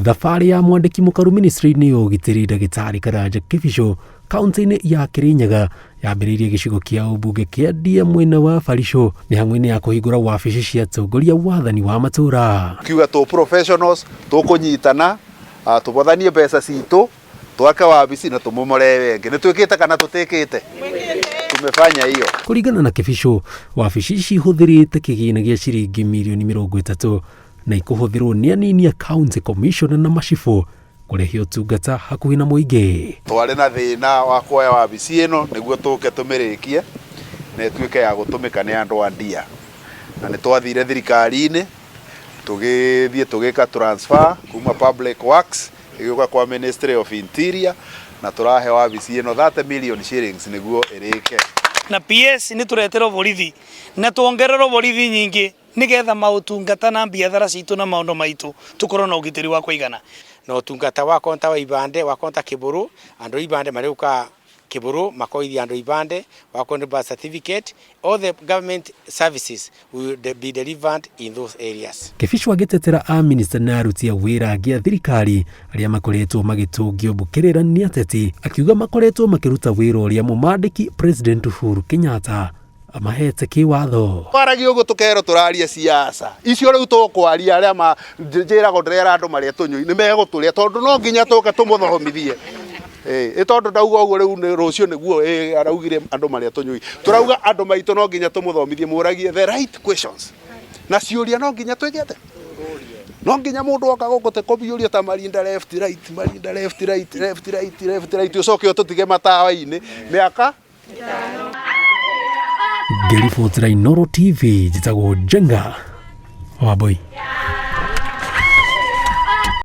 Thabarĩ ya mwandĩki mũkaru ministry-inĩ ya ũgitĩri ndagĩtarĩ Karanja Kĩbicũ kaunti-inĩ ya Kĩrĩnyaga yambĩrĩirie gĩcigo kĩa ũmbunge kĩa Ndia mwena wa Barisho mĩhang'o-inĩ ya kũhingũra wabici cia atongoria wathani wa matũũra. Kiuga tũ professionals tũkũnyitana tũbothanie mbeca citũ twake wabici na tũmomore ĩyo ĩngĩ. Nĩ twĩkĩte kana tũtĩkĩte? Tumefanya hiyo. Kũringana na Kĩbicũ, wabici ici ihũthĩrĩte kĩgĩna gĩa ciringi mirioni 30 na ikũhũthĩrwo nĩ anini a county commissioner na macibũ kũrehe ũtungata hakuhĩ na mũingĩ. Twarĩ na thĩna wa kuoya wabici ĩno nĩguo tũke tũmĩrĩkie na ĩtuĩke ya gũtũmĩka nĩ andũ a Ndia. Na nĩ twathire thirikari-inĩ tũgĩthiĩ tũgĩka transfer kuma Public Works ĩgĩũka kwa Ministry of Interior na tũrahe wabici ĩno 30 million shillings nĩguo ĩrĩke. Na PS nĩ tũreterwo borithi na tuongererwo borithi nyingĩ nĩgetha maũtungata na biathara citũ na maũndũ maitũ tũkorwo na ũgitĩri wa kũigana. Na ũtungata wa konta wa ibande wa konta kĩbũrũ andũ a ibande marĩũka kĩbũrũ makoithia andũ ibande wakorwo nĩ birth certificate, all the government services will be delivered in those areas. Kĩbicũ agĩtetera amĩnĩsta na aruti a wĩra angĩ a thirikari arĩa makoretwo magĩtũngio mbũkĩrĩra nĩ ateti, akiuga makoretwo makĩruta wĩra ũrĩa mũmandĩki President Uhuru Kenyatta amahete kĩwatho. Twaragia ũguo tũkerwo tũraria siasa icio rĩu tũkwaria arĩa ma njĩragwo ndĩrera andũ marĩa tũnyui nĩ megũtũrĩa tondũ no nginya tũke tũmũthomithie. Ĩ tondũ ndauga ũguo rĩu nĩ rũciũ nĩguo ĩ araugire andũ marĩa tũnyui. Tũrauga andũ maitũ no nginya tũmũthomithie mũragie the right questions. Na ciũria no nginya twĩke atĩa? No nginya mũndũ oka gũkũ te kũbiũria ta marinda left right marinda left right left right left right ũcoke ũtũtige matawa-inĩ mĩaka. Ngĩribotera Inooro TV njĩtagwo Njenga Wambui.